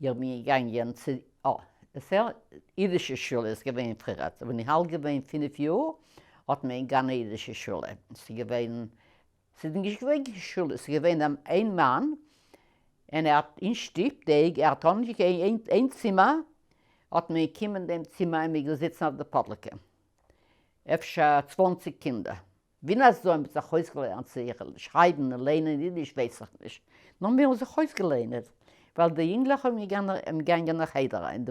איך בין געגאנגען צו אידישע שולע איז געווען פריערט, ווען איך אלט געווען 5 יאר האט מען געגאנגען אידישע שולע, ס'איז געווען, ס'איז נישט געווען קיין שולע, ס'איז געווען איין מאן און ער האט אין שטוב, ער האט אנגעגעבן איין צימער, האט מען געקומען אין דעם צימער און מ'איז געזיצן אויף די פאדלאגע, אפשר 20 קינדער. ווי אזוי מ'האט זיך אויסגעלערנט צו שרייבן און ליינען אידיש ווייס איך נישט, נאר מיר האבן זיך אויסגעלערנט, ווייל די יונגלעך האבן געגאנגען אין חדר אריין,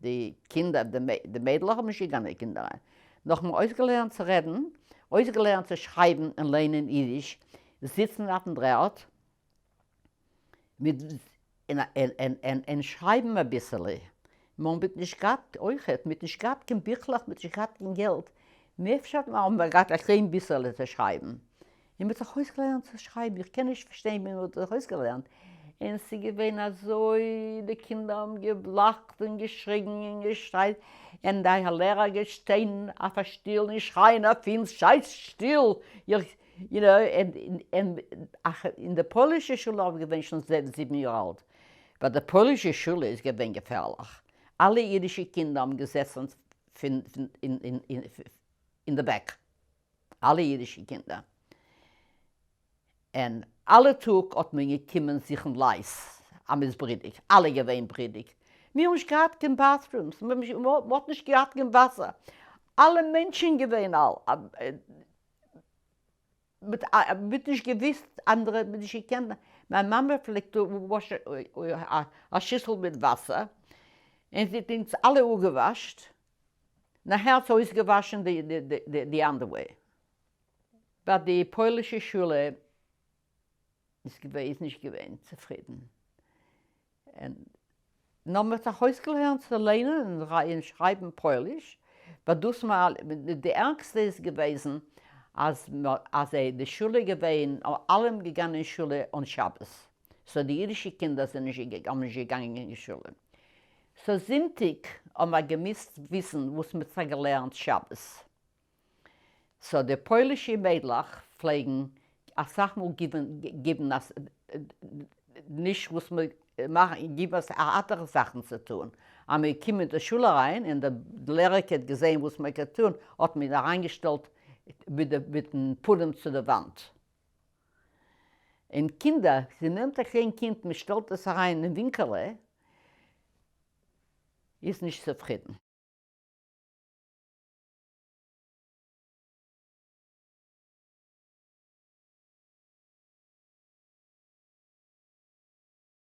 די קינדער, די מיידלעך האבן נישט געגאנגען אין קינדער אריין, נאר מ'האט אויסגעלערנט צו רעדן, אויסגעלערנט צו שרייבן און ליינען אידיש, זיצן אויפן דר'ערד מיט און שרייבן אביסעלע, מען האט נישט געהאט אויכעט, מען האט נישט געהאט קיין ביכלעך, מען האט נישט געהאט קיין געלט, אפשר האבן מיר געהאט א קליין ביסעלע צו שרייבן, און מען האט זיך אויסגעלערנט צו שרייבן, איך קען נישט פארשטיין ווי מען האט זיך אויסגעלערנט, און ס'איז געווען אזוי, די קינדער האבן געלאכט און געשריגן און געשרייט, און די לערער געשטיין אויף א שטיל און שרייען אויף אונז, זייט שטיל, איר you know, און אין די פוילישע שולע האב איך געווען שוין 7 יאר אלט, ווייל די פוילישע שולע איז געווען געפערליך, אלע אידישע קינדער האבן געזעצן אין די back, אלע אידישע קינדער, און אלע טאג האט מען געקומען זוכן לייז, אז מ'איז ברודיג, אלע געווען ברודיג, מיר האבן נישט געהאט קיין bathrooms, מ'האט נישט געהאט קיין וואסער, אלע מענטשן געווען מ'האט נישט געוויסט אנדערע, מ'האט נישט געקענט, מיין מאמע פלעגט וואשן א שיסל מיט וואסער, און זי האט אונז אלע אפגעוואשט, נאכהער האט זי אויסגעוואשן די underwear. ביי די פוילישע שולע איז נישט געווען צופרידן, און נאר מ'האט זיך אויסגעלערנט צו ליינען און שרייבן פויליש, ווייל דאס מאל, די ערגסטע איז געוועזן אז אז די שולע געווען, אלע האבן געגאנגען אין שולע אן שבת, so די אידישע קינדער זענען נישט האבן נישט געגאנגען אין שולע, so זונטאג האבן מיר געמוזט וויסן וואס מ'האט זיך געלערנט שבת. so די פוילישע מיידלעך פלעגן אסאך מאל גיבן נישט וואס מאכן, גיבן אנדערע זאכן צו טון, אז מיר קומען אין די שולע אריין און די לערערקע האט געזען וואס מען האט געטון האט מען אריינגעשטעלט מיטן פנים צו די וואנט. און קינדער, זי נעמט א קליין קינד מען שטעלט עס אריין אין ווינקעלע, איז נישט צופרידן.